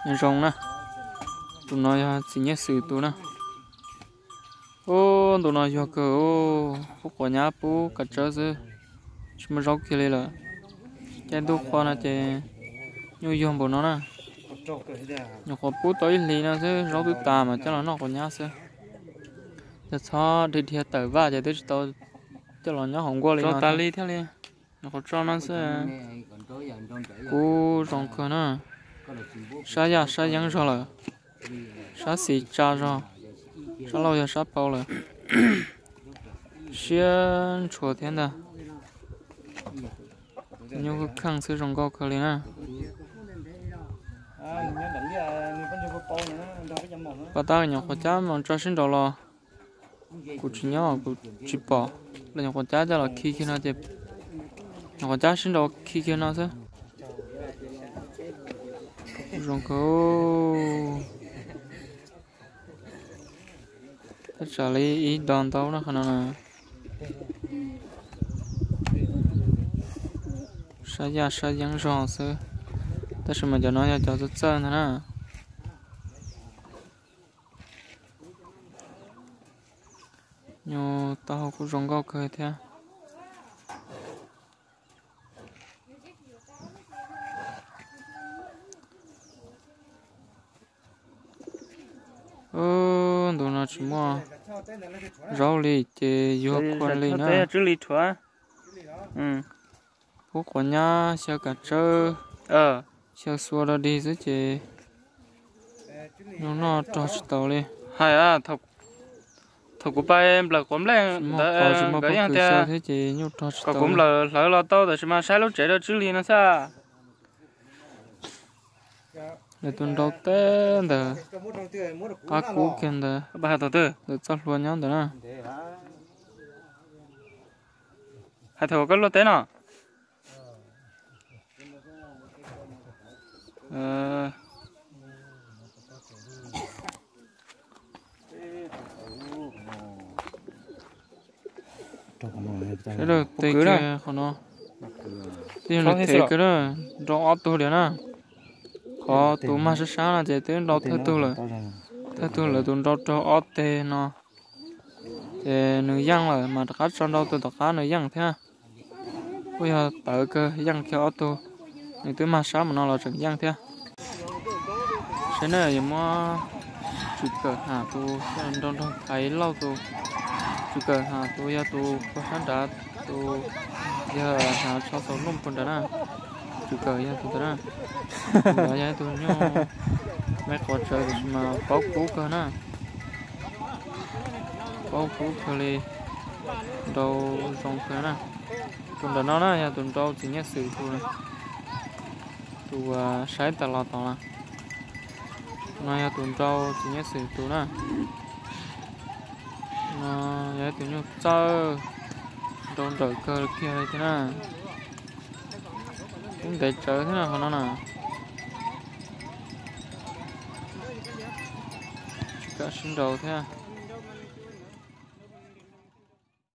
Zoo na, tus no yog txiv Nyiaj Xwm tus na. Ub, ntu no yuag kawg, pub quav nyab pub kav tsawb xwb, tsis muaj zaub kiag li lawm. Caij ntuj qhua no ces nyuj yuag npaum no na. Nyuam qhuav pub tau ib hlis no xwb zaub twb tas mas coj los noj quav nyab xwb. Yog txhob dhia dhia tawm vaj ces twb tsis tau coj los nyob hauv nkuaj li no tas li thiaj li. Nyuam qhuav tso no xwb. Kub zoo kawg na. Sab yaj sab yeeb zog lawm. Sab xis tsa zog. Sab laug yog sab paus lawm. Siab ntshua thiab ntag. Nyuj kheej xwb zoo nkauj kawg li na. Pab tab nyuam qhuav cab mus tso sib nraus los kuv tsis nyob kuv tsis pom. Los nyuam qhuav cab coj los khi kiag no ces nyuam qhuav cab sib nraus khi kiag no xwb. Zoo kawg. Tab tsam li ib do ntaub no qhov no na. Sab yaj sab yeeb zog xwb, tab sis mas cov no yog cov txawj txawj ntag na. Nyuj taub hau kuj zoo nkauj kawg thiab. Ntu no tsis muaj zaub li ces yuav khuav li na. Tswb li rhuav. Pub quav nyab xyaw kav tsawb, xyaw xua dog dig xwb ces nyuj noj rog tsis taus li. Hais, thaum kuv pais nplawm quav nplej ntawd nkawd yeej tias kom kuv nplawm hlawv los tau tab sis mas saib lub tsev rau tswb li no xwb. Lawv tus nrau teb ntawd, qab kub kiag ntawd, ntawm txoj hlua nyob ntawd na. Hais thaum koj luaj teb no. Sawv daws tes kiag qhov no, tej yog nws them kawg na, nrau ob tug li na. Qhov tus mag sab sab no ces twb nrau thawj tug lawm, thawj tug lawv tus nrau raug ob teg no. Ces nws yeej lawm mas rov qab tso nrau tus tom qab nws yeej thiab. Kuj yog tawv kawg yeej kiag ob tug, nws twb mag sab mus no los tseem yeej thiab. Saib na, yuav muab tswm kawm ham tus nrau nrog thaiv lauj tus. Tswm kawm ham tus yog tus puag sab nrad, tus yog hnav tsho xaus looj puag nrad na. Tswm kawm yog tus ntawd na. Tus ntawd yog ib tug nyuj me quav tsawv tiam sis mas paub kub kawg na. Paub kub kawg li, nrau zoo kawg na. Tus nram no na yog tus nrau txiv Nyiaj Xwm tus, tus uas saib tas los tod na. No yog tus nrau txiv Nyiaj Xwm tus na. No yog ib tug nyuj txawj, nrau nrawm kawg kiag li thiab na. Kub ntev tsawv thiab na qhov no na. Tsis kam sib nrau thiab.